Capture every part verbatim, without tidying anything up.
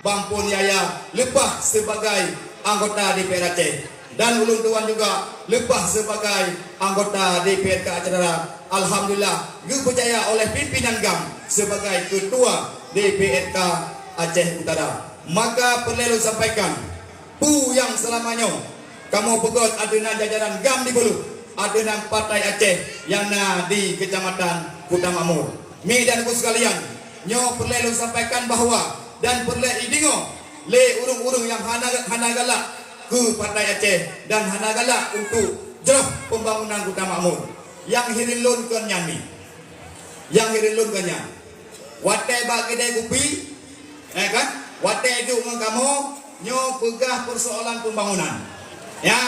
Bang Pon Yahya leupah sebagai anggota D P R Aceh dan ulôn tuan juga leupah sebagai anggota D P R K Aceh Utara. Alhamdulillah, geupeucaya oleh pimpinan GAM sebagai ketua D P R K Aceh Utara. Maka peureulée lôn sampaikan, peue nyang seulama nyoe kamoe peugét ateueh nan jajaran GAM di Buluh, ateueh nan Partai Aceh nyang na di Kecamatan Kuta Makmur. Mi dan Teungku sekalian, nyoe peureulée lôn sampaikan bahwa dan peureulée ideungoe lé ureuëng-ureuëng nyang hana, hana galak keu Partai Aceh dan hana galak untuk jroh pembangunan Kuta Makmur. Nyang hireuen lôn kon nyan mi. Nyang hireuen lôn kon nyan. Watée bak keudée kupi, eh kan? Watée duek ngon kamoe, nyoe peugah persoalan pembangunan. Ya,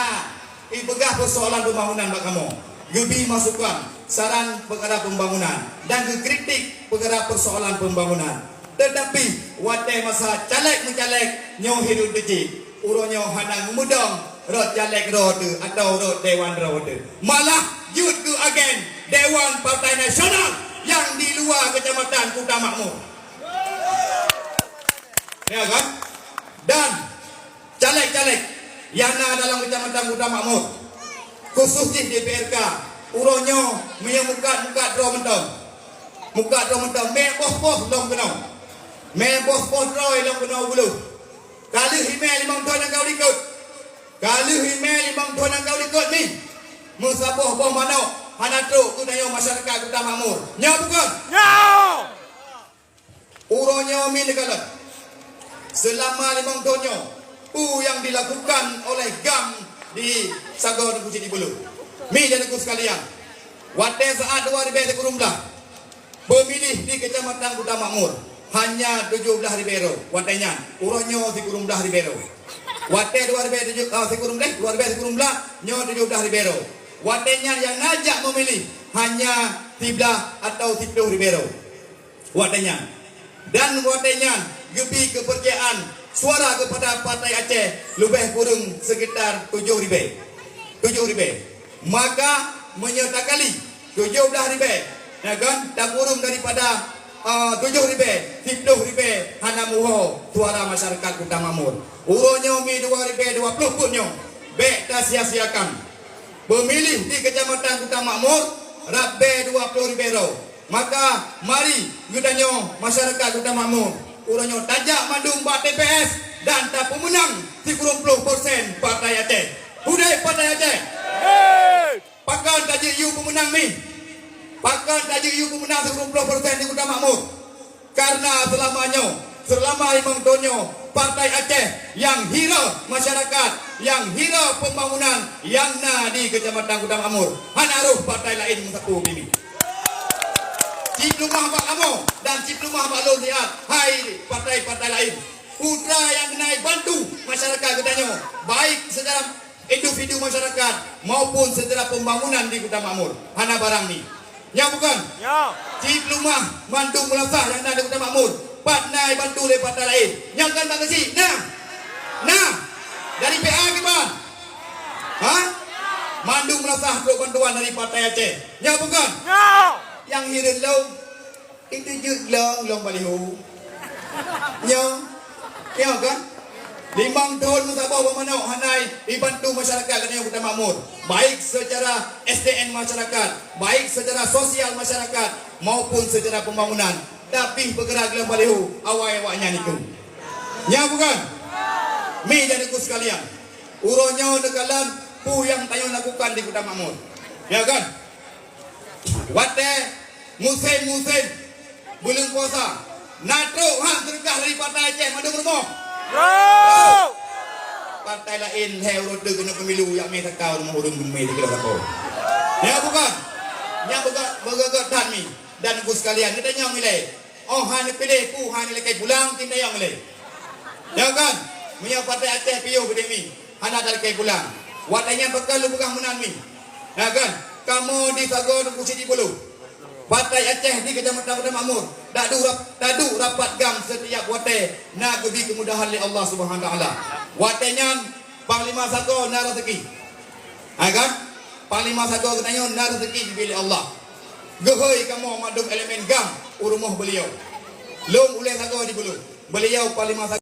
ipeugah persoalan pembangunan bak kamoe. Geubi masukan, saran peukara pembangunan dan geukritik peukara persoalan pembangunan. Tetapi watée masa caleg meucaleg, nyoe hireuen teuh cit. Uroe nyoe hana meudong rot caleg droe teuh atawa rot dewan droe teuh. Malah jeuet keu agen dewan Partai Nasional nyang di luwa Kecamatan Kuta Makmur. Ya kan? Dan caleg-caleg nyang na dalam Kecamatan Kuta Makmur, khusos jih D P R K, uroe nyoe meunyoe mukat-mukat droe mantong. Mukat droe mantong, meuboh poh lom keunoe. Meuboh poh droe lom keunoe u Buluh. Ka lheueh imé limong thon nyang ka u likot. Ka lheueh imé limong thon nyang ka u likot nih. Meusaboh boh manok hana trok keu tanyoe masyarakat Kuta Makmur. Nyo bukon? Nyo! Uroe nyoe mi neukalon. Seulama limong thon nyoe, peue nyang dilakukan oleh GAM di Sagoe Teungku Cit di Buluh? Mi dan Teungku sekalian, watée saat dua ribée sikureueng blah, pemilih di Kecamatan Kuta Makmur hanya tujoh blah ribée droe. Watée nyan, uroe nyoe sikureueng blah ribée droe. Watée dua ribée tujoh, ah, sikureueng blah, dua ribée sikureueng blah, nyoe tujoh blah ribée droe. Watée nyan nyang na jak memilih hanya siblah atau siploh ribée droe. Watée nyan. Dan watée nyan geubi keupeurcayaan suara keupada Partai Aceh leubeh kureueng sekitar tujoh ribée. Tujoh ribée. Maka meunyoe takali tujoh blah ribée, ya kan, takureueng daripada, ah, tujoh ribée, siploh ribée hana meuho suara masyarakat Kuta Makmur. Uroe nyoe mi dua ribée dua ploh peuet nyoe, bék tasia-siakan. Pemilih di Kecamatan Kuta Makmur rab bée dua ploh ribée droe. Maka, mari geutanyoe masyarakat Kuta Makmur, uroe nyoe tajak mandum bak T P S dan tapeumeunang sikureueng ploh persen Partai Aceh. Udeb Partai Aceh! Pakon tajak yue peumeunang nih? Pakon tajak yue peumeunang sikureueng ploh persen di Kuta Makmur? Karena seulama nyoe, seulama limong thon nyoe, Partai Aceh nyang hira masyarakat, nyang hira pembangunan nyang na di Kecamatan Kuta Makmur. Hana roh partai laén meusapeue ubit. Cit leumah bak kamoe dan cit leumah bak lôn siat, hai partai-partai laén. Putra nyang keuneuk bantu masyarakat geutanyoe, baik secara individu masyarakat maupun secara pembangunan di Kuta Makmur. Hana barang ni. Nyo bukon? Nyo. Cit leumah mandum meulasah nyang na di Kuta Makmur. Pat na bantu lé partai laén. Nyo kan bak keuchik? Na. Na. Dari P A kiban? Ha? Mandum meulasah trok bantuan dari Partai Aceh. Nyo bukon? Nyo. Nyang hireuen lôn, itu jeuet glong-glong baliho. Nyo, nyo kan? Limong thon meusaboh boh manok hana ibantu masyarakat geutanyoe Kuta Makmur, baik secara S D M masyarakat, baik secara sosial masyarakat maupun secara pembangunan. Tapi peugrak glong baliho awai awaknyan itu. Nyo bukon? Mi dan Teungku sekalian, uroe nyoe neukalon peue nyang tanyoe lakukan di Kuta Makmur. Ya kan? Watée musém-musém buleuen puasa, na trok han seudeukah dari Partai Aceh mandum rumoh? Trok! Partai laén lhée uroe teuk keuneuk pemilu, jak mé saka rumoh ureuëng geumé di keudroe lakoe. Nyo bukon? Nyan beugét, beugét that mi. Dan Teungku sekalian, geutanyoe ilée, oh hana piléh peue hana lakée pulang, geutanyoe ilée. Ya kan? Meunyoe Partai Aceh piôh beudée mi, hana talakée pulang. Watée nyan pakon lôn peugah meunan mi. Ya kan? Kamoe di Sagoe Teungku Cit di Buluh, Partai Aceh di Kecamatan Kuta Makmur, taduek rap-, taduek rapat GAM setiap watée na geubi keumudahan lé Allah Subhanahu Wa Taala. Watée nyan Panglima Sagoe na rezeki. Ha kan? Panglima Sagoe geutanyoe na rezeki geubri lé Allah. Geuhôi kamoe mandum elemen GAM u rumoh beuliau. Lôn ulée Sagoe di Buluh. Beuliau Panglima Sagoe